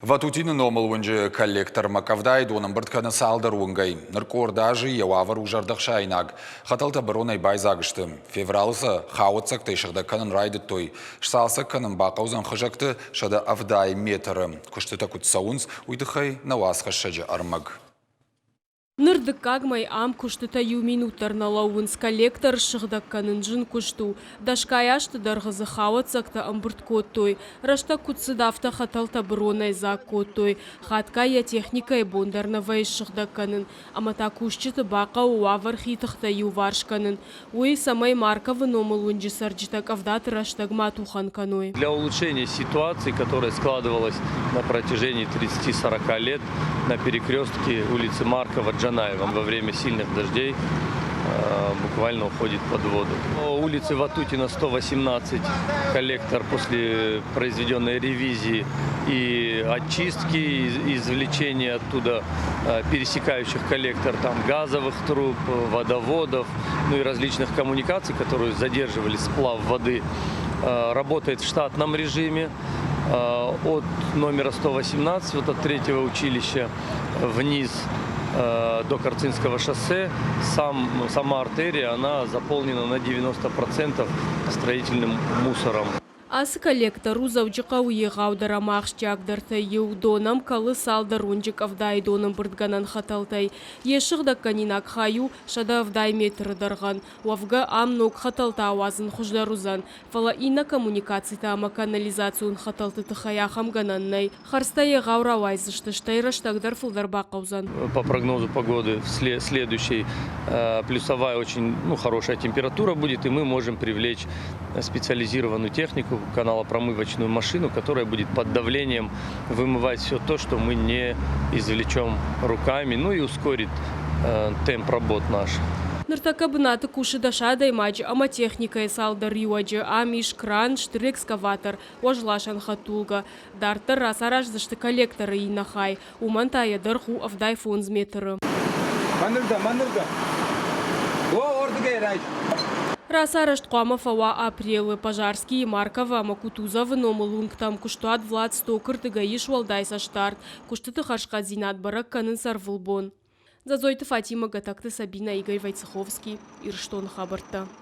Ватутины номыл уынджы коллектормӕ къӕвдайы дон ӕмбырд кӕны цалдӕр уынгӕй. Ныр къорд азы йӕ уавӕр у зӕрдӕхсаинаг. Хӕтӕлтӕ быронӕй байдзаг сты. Февралы сӕ хауӕццӕгтӕй сыгъдӕг кӕнын райдыдтой. Сцалцӕг кӕнын бахъӕудзӕн хызӕгты 170 метры. Куыстытӕ куыд цӕуынц, уый тыххӕй нӕ уацхӕссӕджы ӕрмӕг. Ныр дыккаг мӕй ам куыстытӕ иу минут дӕр нӕ лӕууынц. Коллектор ссыгъдӕг кӕнын зын куыст у. Дӕсгай азты дӕргъы дзы хауӕццӕгтӕ ӕмбырд кодтой. Рӕстӕг куыд цыд, афтӕ хӕтӕлтӕ быронӕй дзаг кодтой. Хатгай йӕ техникӕйы бон дӕр нӕ вӕййы ссыгъдӕг кӕнын. Ӕмӕ та кусджыты бахъӕуы уавӕр хи тыхтӕй иуварс кӕнын. Уый, цӕмӕй Марковы номыл уынджы цӕрджытӕ къӕвдаты рӕстӕг ма тухӕн кӕной. Для улучшения ситуации, которая складывалась на протяжении 30-40 лет на перекрестке улицы Маркова Джанаева во время сильных дождей буквально уходит под воду. По улице Ватутина 118 коллектор после произведенной ревизии и очистки, и извлечения оттуда пересекающих коллектор там газовых труб, водоводов, ну и различных коммуникаций, которые задерживали сплав воды, работает в штатном режиме. От номера 118, вот от третьего училища вниз до Карцинского шоссе, сама артерия, она заполнена на 90% строительным мусором. Ацы коллектор у Дзӕуджыхъӕуы егъаудӕр ӕмӕ ахсджиагдӕртӕй иу. Дон ӕм кӕлы цалдӕр уынджы къӕвдайы донӕмбырдгӕнӕн хӕтӕлтӕй. Йе ссыгъдӕггӕнинаг хай у 170 метры дӕргъӕн. Уӕвгӕ, ам ног хӕтӕлтӕ ауадзын хуыздӕр уыдзӕн. Фӕлӕ иннӕ коммуникацитӕ ӕмӕ канализацион хӕтӕлты тыххӕй ахӕм гӕнӕн нӕй. Хӕрдзтӕ егъау рауайдзысты, стӕй рӕстӕг дӕр фылдӕр бахъӕудзӕн. По прогнозу погоды в следующей плюсовая очень, ну, хорошая температура будет, и мы можем привлечь специализированную технику, каналопромывочную машину, которая будет под давлением вымывать все то, что мы не извлечем руками, ну и ускорит темп работ наш. Ныртӕккӕ бынаты кусы дӕс адӕймаджы ӕмӕ техникӕйы цалдӕр иуӕджы. Ам ис кран, стыр экскаватор, уӕзласӕн хӕдтулгӕ. Дарддӕр рацараздзысты коллекторы иннӕ хай, уымӕн та йӕ дӕргъ у 75 метры. Мӕнырдӕм, мӕнырдӕм! О, уырдыгӕй райс! Рацарӕзт хъуамӕ фӕуа апрелы. Пожарскийы, Марковы ӕмӕ Кутузовы номыл уынгтӕм куыстуат Влад Стокы рдыгӕй ис уӕлдай цӕстдард. Куыстыты хӕрзхъӕддзинад бӕрӕг кӕнынц ӕрвылбон. Дзӕдзойты Фатимӕ, Гӕтӕгты Сабинӕ, Игорь Войцеховский, Ирыстоны хабӕрттӕ.